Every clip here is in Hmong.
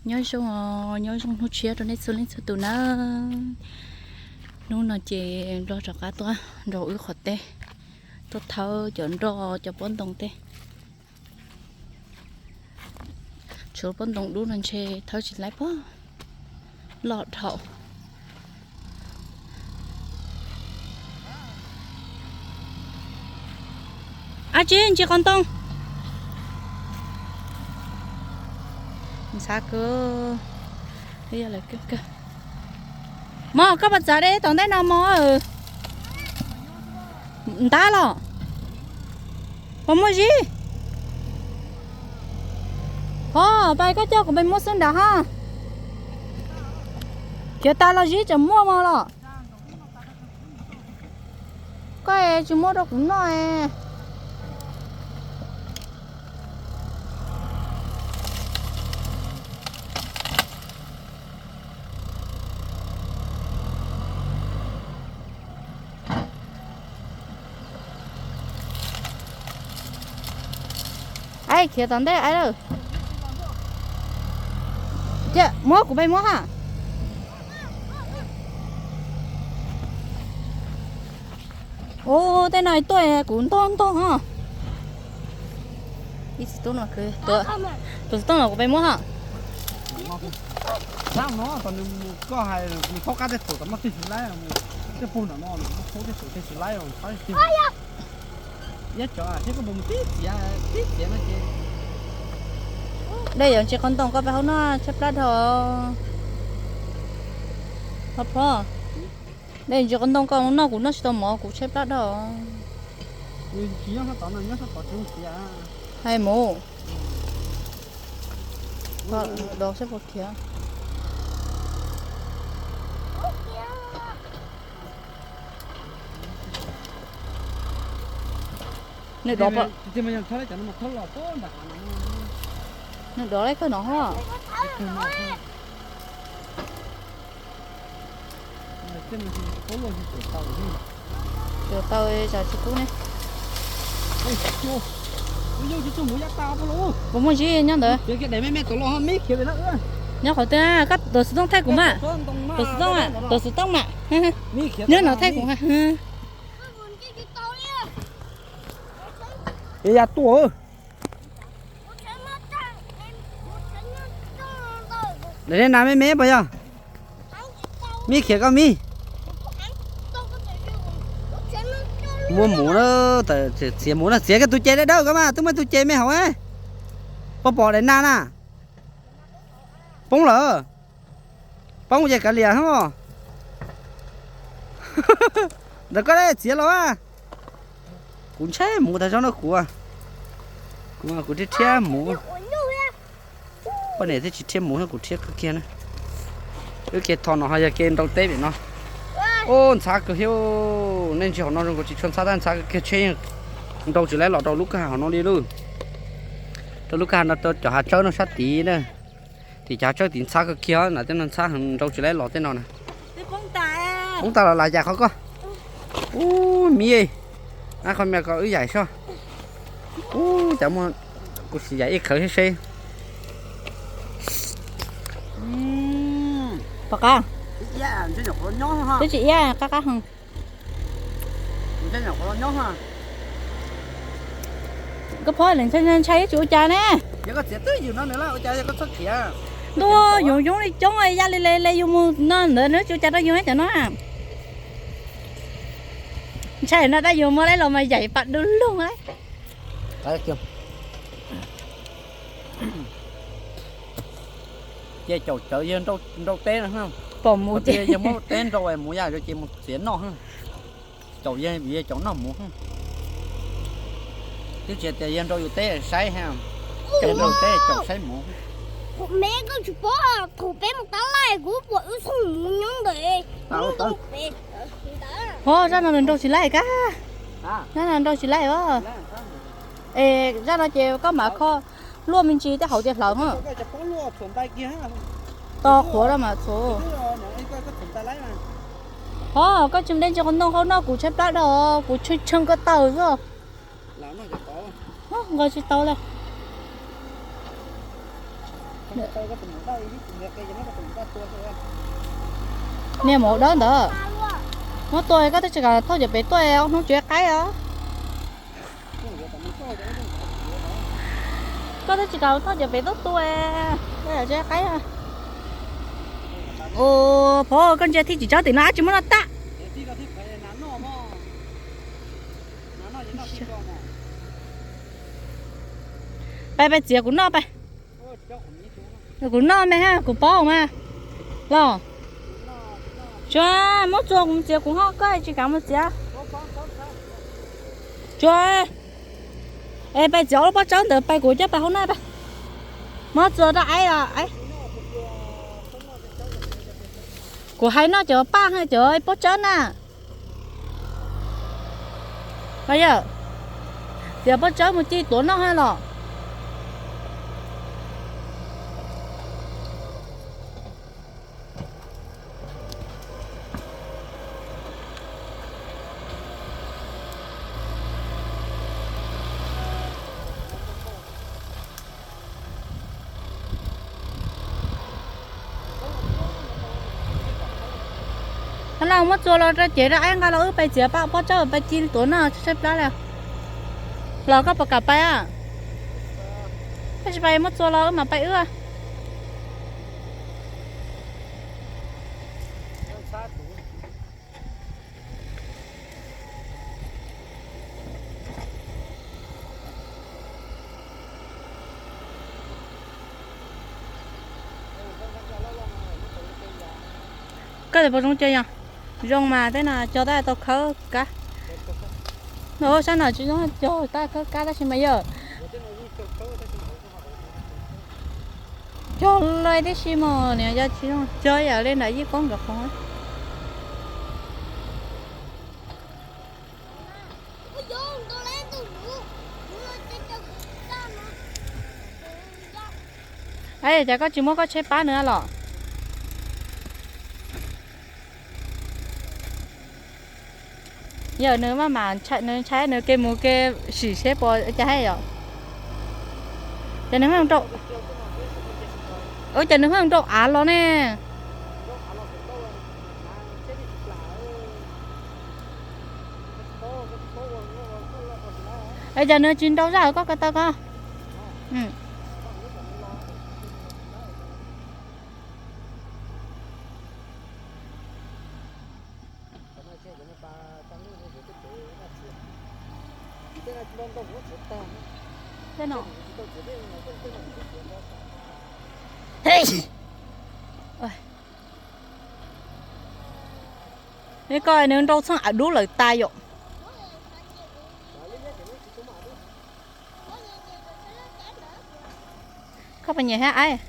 Nyob zoo, nyob zoo hnub tshiab rau nej txhua leej txhua tus nawb. Hnub no ces Nplog rov qab tuaj nrog wb qhov teb, tuaj thawb cov nroj cov pob ntoo tej. Tshuav pob ntoo dub no ntshe thawb tsis laib pob, loj dhau. Ab tsi ntsis qos ntoo. Ntxhab kawg, yog lawv kawg kawg. Mog, koj puas txav de tom ntej no mog? Ntab los? Puas muaj zib? Ho, pais koj coj kuv pais muab xwb nrad ha. Khiav tas los zib tseem muaj mog los? Koj tsis muab rau kuv noj. Aib, khiav tom ntej aib lawm. Cia muab kuv pais muab ha. Ua tej no tuaj kuv ntog ntog ho. Ib txiv tub no, tus tub no kuv pais muab ho. Nab no tau nws mus koj hais nws thaub qab tej thaum tau muaj twg tsis laib, tej pug nram no nws muaj thaub tej thaum twg tsis laib os. Iab cov thiab koj puas mus tib txiav tib txiav no ces. Dej yuav ntsis qos ntoo koj pab hauv no tshaib plab dhau. Phob phob. Dej ntsis qos ntoo koj noj kuv noj tsis tau mov kuv tshaib plab dhau. Nws tsis nyob sab tod no, nyob sab tod tsis zoo txiav. Hais mus. Do saib puas khiav. Nws dov, nws dov lawm kawg no ho. Cov taw tsam tsis kub ne. Puas muaj zib nyob ntawd? Nyob qhov twg? Koj tuav xov tooj thaij kuv mas. Tuav xov tooj mas, tuav xov tooj mas. Nyob no thaij kuv mas. Es yam tuaj. Daim dej nas me me puas yog? Mib khiav koj mib. Muab mus na, txiav mus na, txiav kiag tus ces dawb dawb koj mas, twb muaj tus ces me hauv. Puas pom daim nas na? Poob lawm. Poob ces kav liam hos. Ntawd koj txiav los. Kuv ntshai mus tag zog no kuv, kuv, kuv thiab thiab mus. Poj niam thiaj tsis thiab mus, kuv thiab kawg kiag na. Wb ke tho no ho yog ke nrau teb pem no. Ub, ntxhab kawg thiab. Nej ntsia hauv no zoo nkaus tsis tshua ntxhab tab ntxhab kawg kiag, tsheb nrau tsis laib los rau lub kwj ha hauv no li lauj. Rau lub kwj ha no rau cov hav tsawb no sab tid na. Tim cov hav tsawb tid ntxhab kawg kiag na, tej no ntxhab heev nrau tsis laib los tej no na. Poob tas los lam yaim qhov ko. Ub, miv, qhov me ko wb yaim soj. Ub, cas muaj, kuv sim yaim ib khawv seb seb. Pom qab? Twb tsis iab, qab qab heev. Koj phob ntshai ntshai ib tsis ua cas ne. Ntuj, yoov yoov li coob, yaj li le le yus mus no ntawd nws tsis ua cas rau yus cov no. Ntshai no tab yus muab laib los mas yaim pas du lug lawm. Ces caum cawv yawg nrau teb no, pom mus ces yawg muab teb nrau mus yam ces mus txiav noj. Caum yawg vim yawg caum noj mus. Twb tsis tias yawg nrau yus teb saib, yawg nrau teb caum saib mus. Kuv me koj tsis paub, thaum peb mus tab laj kuv pom wb txhooj mus nyob ntawd. Ho zaj no nws nrau tsis laij kab, zaj no nrau tsis laij os. Es zaj no ces koj mam kho luaj me ntsis tej hauv tias hlawv ho. To qhuav rau mam txhuv. Ho koj tsis mus de ntsis qhov ntoo hauv no kuv tshaib plab dhau, kuv tshee tshee ko taw xwb. Nqa tsis tau li. Niag maum dawb ntawd, muab tua koj twb tsis kam thauj cov pem tuaj, ob hnub tsis qaib os. Koj twb tsis kam thauj cov pem tuaj tua, tsis qaib. Ua, phauj, koj ntsia thib tsis tsawb tim no ab, tsis muab noj tag. Pais, pais txiav kuv noj pais. Kuv noj me, kuv paub mas. Los, tsuav, muab txua kuv mus txiav, kuv ho koj tsis kam mus txiav. Tsuav, es pais txiav ob lub pob tsawb ntawd, pais, kuv coj pais hauv na pais. Muab txua rau aib os. Kuv hais noj cov paj, cov pob tsawb na. Yawm, txiav pob tsawb mus ci tuav noj ha los. Hab no muab txua los rau ces rau aib nqa los wb pais txiav pob tsawb pais ci tuav noj tshaib plab li. Los koj puas kam pais a? Koj tsis pais muab txua los wb mam pais wb. Koj tes puas zoo cog yog? Zoo mas tej no cog tab tau khawb kab. No sab no tsis zoo cog tab khawb kab tab sis mas yog cog lawm tib si mas nws yog tsis zoo cog yam li ntawm Yij Koob nkawd qhov. Ab, cas koj tsis muab koj tsheb pab nws los? Yog nws maj mam nws ntshai nws ke mus ke sim seb puas cas hais yom. Ces nws, ua cas nws pheej nrau av los ne? Es cas nws tsis nrau zaj koj ko taw ko? Neb koj nws nrau txheej av dub lawm tas yom. Koj puas nyiam thiab aib?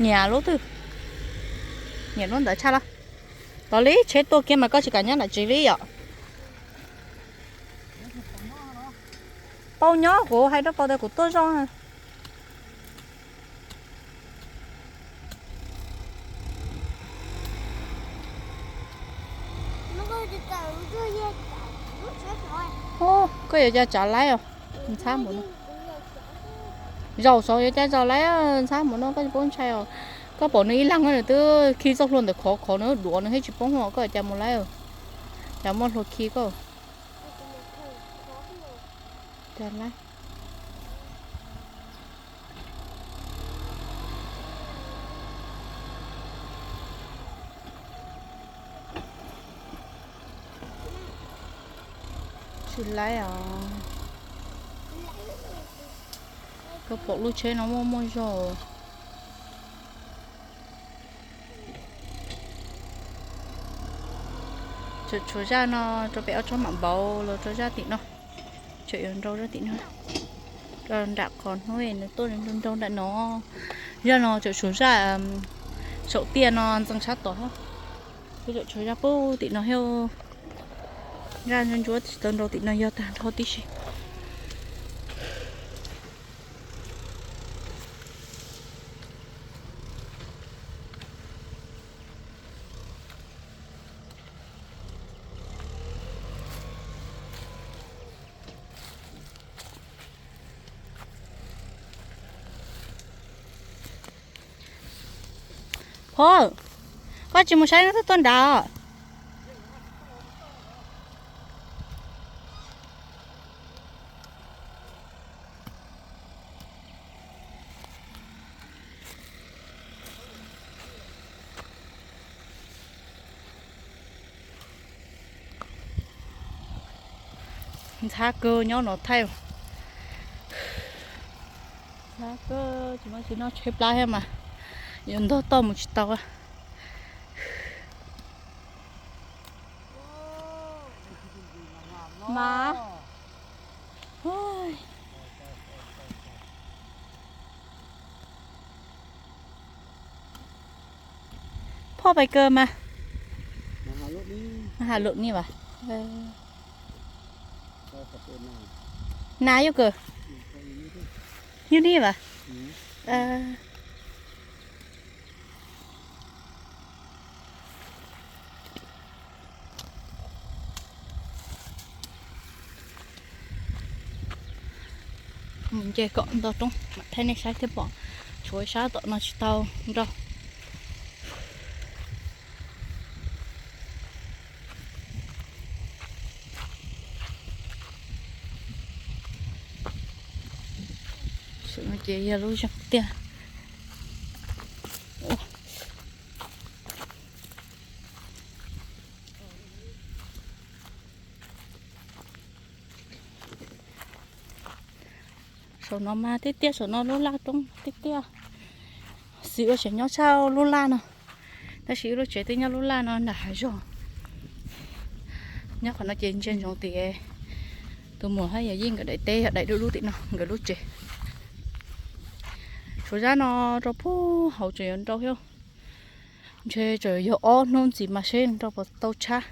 Nyiam lub twg? Nyiam lub ntawd tshaj los? Tos li tsheb tuaj kiag mas koj tsis kam nyob nram tsev li yom? Pau nyob, kuv hais rau Pau tias kuv tuaj zoj. Koj yuav cas tsav laib os? Ntxhab mus no. Zaum saud yuav cas tsav laib, ntxhab mus no koj tsis paub ntshai os. Koj pom nws ib leeg nws twb khi txoj hlua ntawm khov khov nws duav nws thiaj tsis poob os, koj cas mus laib. Cas muaj hlua khi koj. Cas laib. Tsis laib os. Koj pom lub tsheb no muaj muaj zog. Tseem tshuav zaj no rau pem ob tsob mam npauv los rau zaj tim no. Tseem yuav nrau zaj tim no. Rau nram qhov hnub nws tuaj nrau nrau nram no. Zaj no tseem tshuav zaj saum tiaj no ntxeev sab tod. Kuv tseem tshuav zaj pub tim no thiab. Zaj ntsuab ntsuab tsis tau nrau tim no yog tag nrho tib si. Phauj, koj tsis mus saib neb tuaj nrad os? Ntxhab kawg nyob no thaij. Ntxhab kawg, tsis muaj tsis noj tshaib plab thiab mas yuav ntog toj mus tsis tau. Mas, phauj pais kawg mas. Has lum ni vas. Nas yog kawg, yog ni vas. Mus nce kom ntog roob mam thaij nej saib thiab pom. Tshuav sab tom no tsis tau nrau. Saum no ces yog lub zeeg tiag. Saum no mas tiaj tiaj, saum no lub laj roob tiaj tiaj. Xis ua tsev nyob tshaj lub laj no, tab sis wb lub tsev twb nyob lub laj no nram hav zoov. Nyob qhov no ces ntsia ntsoov tias tus muam hab yawm yij nkawd daim teb yog daim dub dub tim no nkawd lub tsev. Tshuav zab no rau puag hauv tseem yuav nrau thiab. Ntshe tseem yog ob hnub ntxiv mas seb nrau puas tau tshab.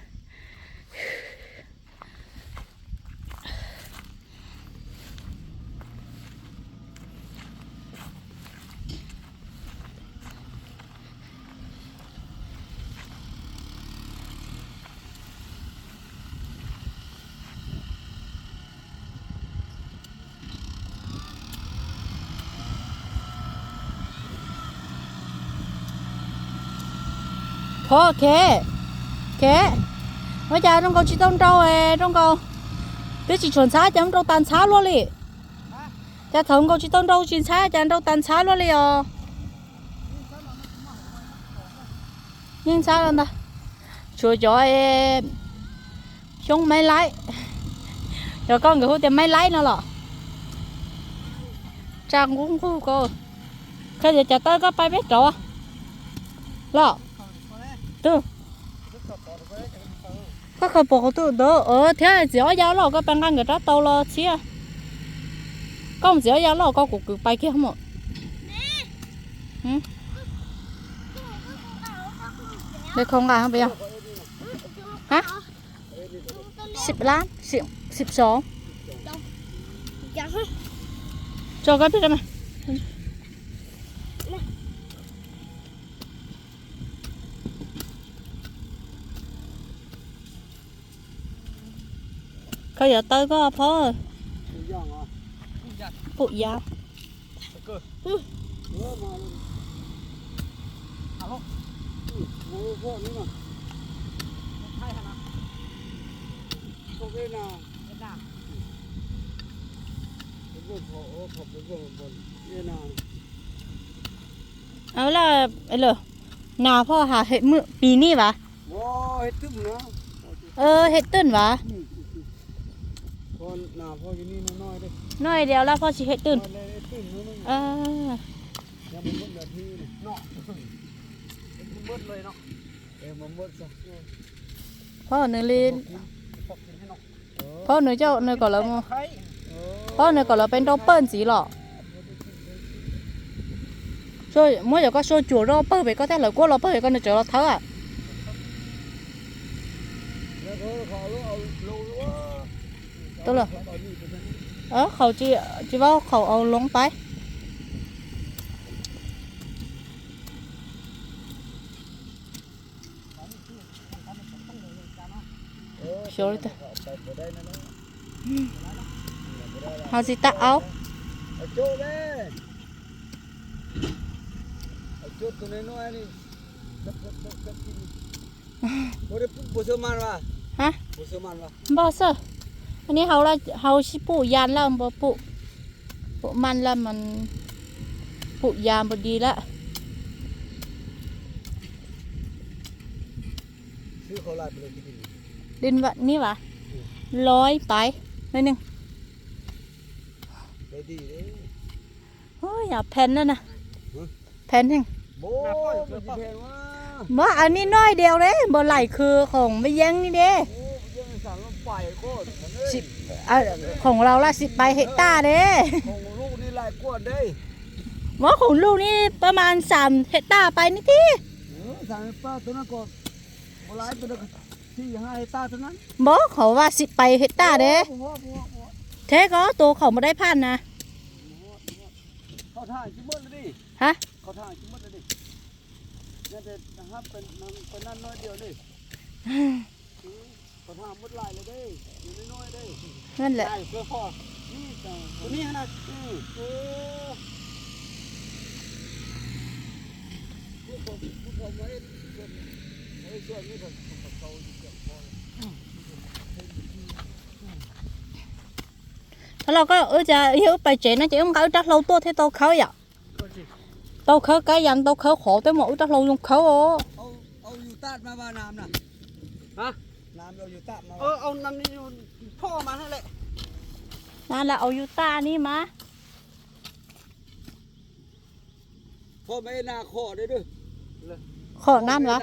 Thov Khev, Khev, ua cas zoo nkaus tsis tau nrau, zoo nkaus twb tsis tshuav ntxhab cas nrau tas ntxhab luaj li. Cas thaum nkaus tsis tau nrau tsis ntxhab cas nrau tas ntxhab luaj li os. Yeej ntxhab los ntag. Tshuav cov xyoob maib laib, cov koj nkawd hu tias maib laib no los. Tsa nqub nqug ko. Koj yuav cas tawb koj pais peb rauv los. Twb, koj khaws pom qhov twg ntawd thiab txiav ob yav los koj pais nqa nkawd rab tau los txhiab. Koj mus txiav ob yav los koj kuv kwv pais kiag mus. Nqa, sib lab, sib sov. Tso koj pib mas. Koj yuav tawb koj phob. Pum yav. Lawm, nas phoj has hem pis ni vas. Hem twm vas. Noj li laj phoj tsis hem twm. Phoj nws li, phoj nws coj nws kom lawv mus, phoj nws kom lawv pem nrau pawg ntxiv los. Muab yog koj sua cuam rau pawg pem koj thiab lawv kuab los pawg pem koj nws tseem los thawb. Qhaum tsis, tsis paub qhaum au loo pais. Ho tsis tau au. Hab, npog xwb. Nim haus, haus sib pum yas lawm, npog pum, pum mas lawm, pum yas npog di lawm. Nim vas, loj pais, nws, nws, yog pheej na, pheej heev. Muab nij noj diaus ne, npog laim khwv khoom me yeeb ni de. Khoom laus laj sib pais hem taj de. Muab khoom luj ni pab mas xam hem taj pais ni tib. Npog qhov vas sib pais hem taj de. Theb koj tus khoom mus dai phaj na. Ha, Thaum los koj, wb cas yog wb pais tsev no ces wb nqa wb rab hlau tuaj thiaj tau khawb yom. Tau khawb kab yas, tau khawb qhov, twb muab wb rab hlau zoo khawb os. Na lawv au yus taj ni mas. Qhov na mas.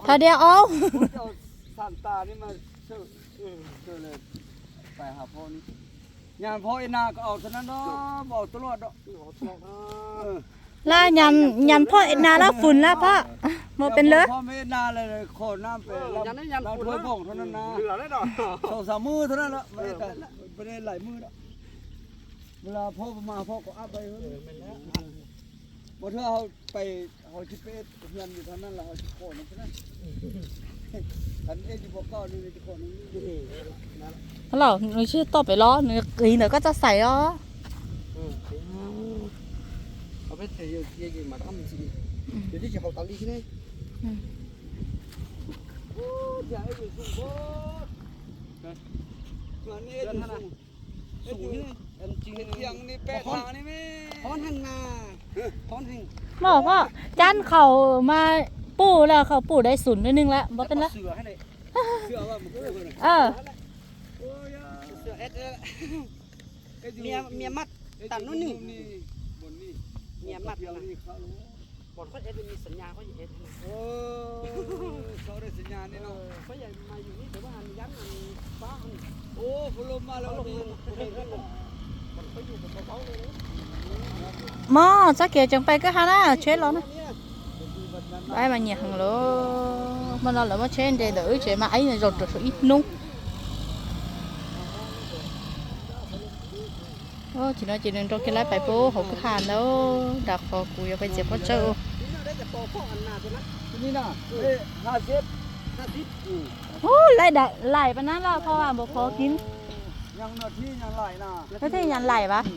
Thas dias au. Laj nyam phoj ib na laj fun laj phoj, mus pes lawm. Los nws tsis toj pem los nws qiv ntawm koj txoj xaim os. Mog poj, cab khaum mas puj lawm, khaum puj dai xum nws neeg lawm, npog tej lawm. Mog, txhob kiag tseem pais kwj ha na, tsheb los na. Pab mas nyiam heev lawm. Hmo no lawv muab tsheb nres ntawm wb tsev mas aib zaum rau saum ib hnub. Ces no ces nws nrog kiag lawv pais puag hauv kwj ha ntawd, rau qhov kuv yuav pais txiav pob tsawb. Ub, laim pab na loj phoj npaum qhov kiv. Lawv thiaj nyam laim vas.